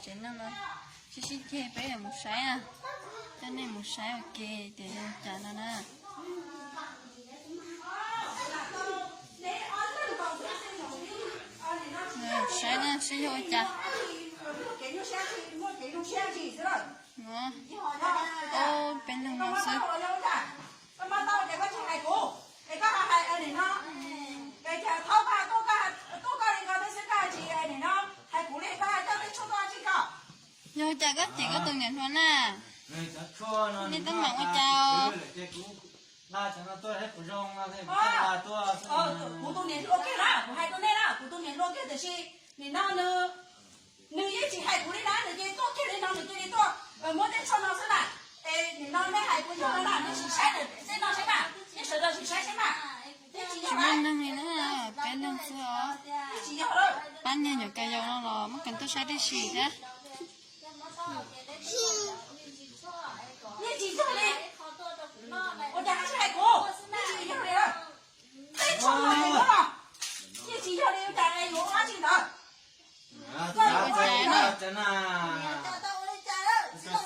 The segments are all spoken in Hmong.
Ces no sib sib ceg peb yuav mus saib na, coj nej mus saib ua ke tias yog cas no na. Saib na saib yog ua cas. Peb leeg no xwb. Yog ua cas koj cem koj tus niam hluas na? Nej teeb meem ua cas? Kuv tus niam hluas kiag na, kuv hais rau nej na, kuv tus niam hluas kiag tiam sis nim no nws, nws yeej tsis hais kuv li na, nws cia li tuaj kiag li no, nws cia li tuaj muab tej tshuaj no xwb na. Es nim no nej hais kuv yog no na, nej sim saib tej no saib mas, nej sawv daws sim saib saib mas. Tsis muaj neeg li na, peb leeg xwb os. Pab niag nyuam kawg yau no los muab kawg tuaj saib tib si thiab. Nej tsis yog li, ua cas tsis hais kuv, nej tsis yog li. Tej tshuaj no, nej tsis yog li, ua cas yuav ua dab tsi ntawd? Ua cas na?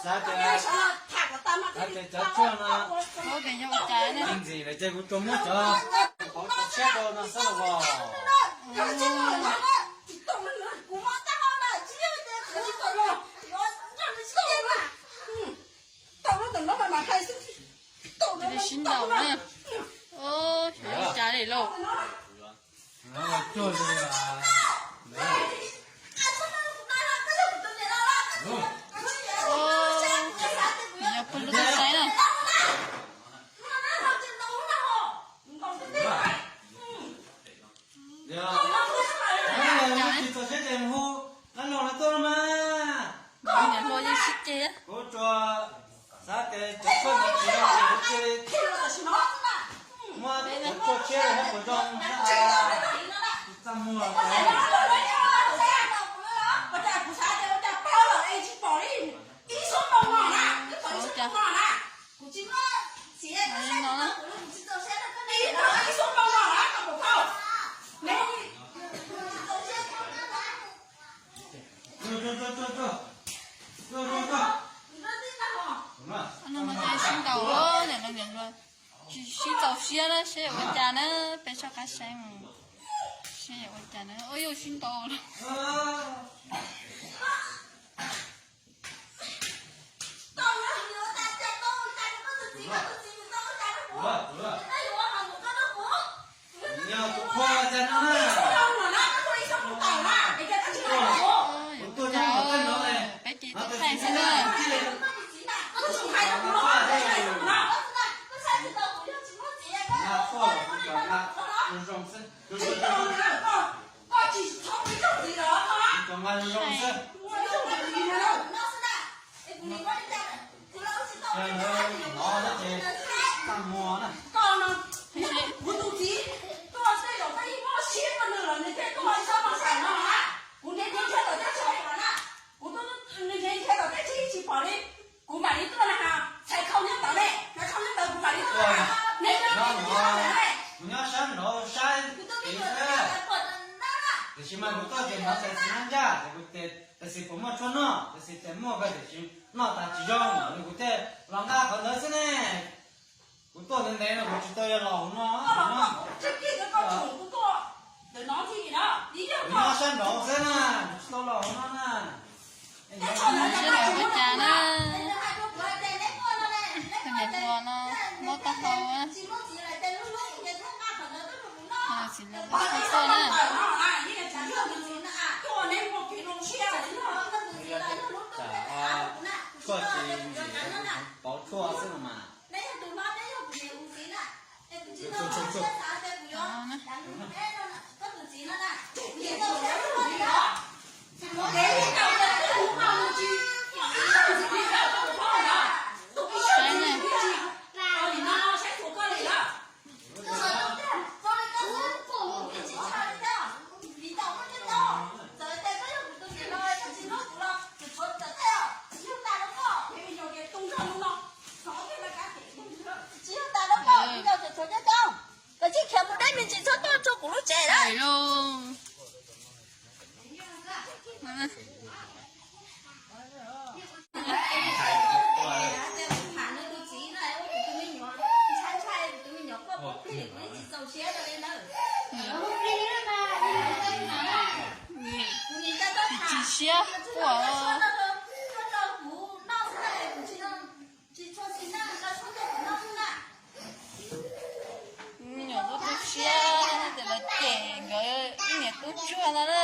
Xav tias cov tshuaj no, ua cas yog ua cas na? Ntxim lawm ces kuv tsuas muab cov qauv tso tshiab rau no xwb los. Sib ntaus na. Xyov ua cas li lauj. Nws yog pw lub teb saib na. Tsis txaus siab ces hu dab laug no tuaj mas. Niam hluas yeej sib ceg. Kuv tsuas xav tias cov tshuaj ntawd tsis zoo ces kuv cia li muab cov tshuaj tshiab rau hauv qhov rooj xwb, tsis txaj muag. No mas sib ntaus, niam hluas niam hluas, sib txaus siab na, seb yuav ua cas na, peb soj qab saib mus, seb yuav ua cas na, ua yuav sib ntaus. Peb ces tuaj thaij xwb na. Kuv tus txiv tuaj tej zaum peb yeej muab siab rau nws lawm, nws thiaj tuaj txhob mos xaim no na. Kuv nrhiav nrhiav nrhiav tom tej tshav no na, kuv tuaj nrhiav nrhiav tom tej tshav tsis pom li. Kuv mam li tuaj na ha, txhais khau nyob ntawd ne, txhais khau nyob ntawd kuv mam li tuaj na. Neb nyob, kuv nyob sab nraud saib xwb. Tiam sis mas kuv tuaj ces hnov tais Xis nab ncaj, kuv tias tais Xis puas muaj tshuaj noj, tais Xis tias muaj kawg tiam sis noj tas tsis zoo, kuv thiaj los nqa qhov ntawd xwb ne. Kuv tuaj ntev ntev no kuv tsis tau los hauv no. Kuv nyob sab nraud xwb na, kuv tsis tau los hauv no na. Seb los ua cas na. Tus niam hluas no mob taub hau. Txiv hluas tuaj na. Tshuaj tsis ntxim, pauv tshuaj xwb no mas. Koj tsis khiav mus deb me ntsis txhob tuaj rau kuv lub tsev na. Ua, me nyuam kuj tu siab tias lawv cem nkawd ib niam tub tsuag no na.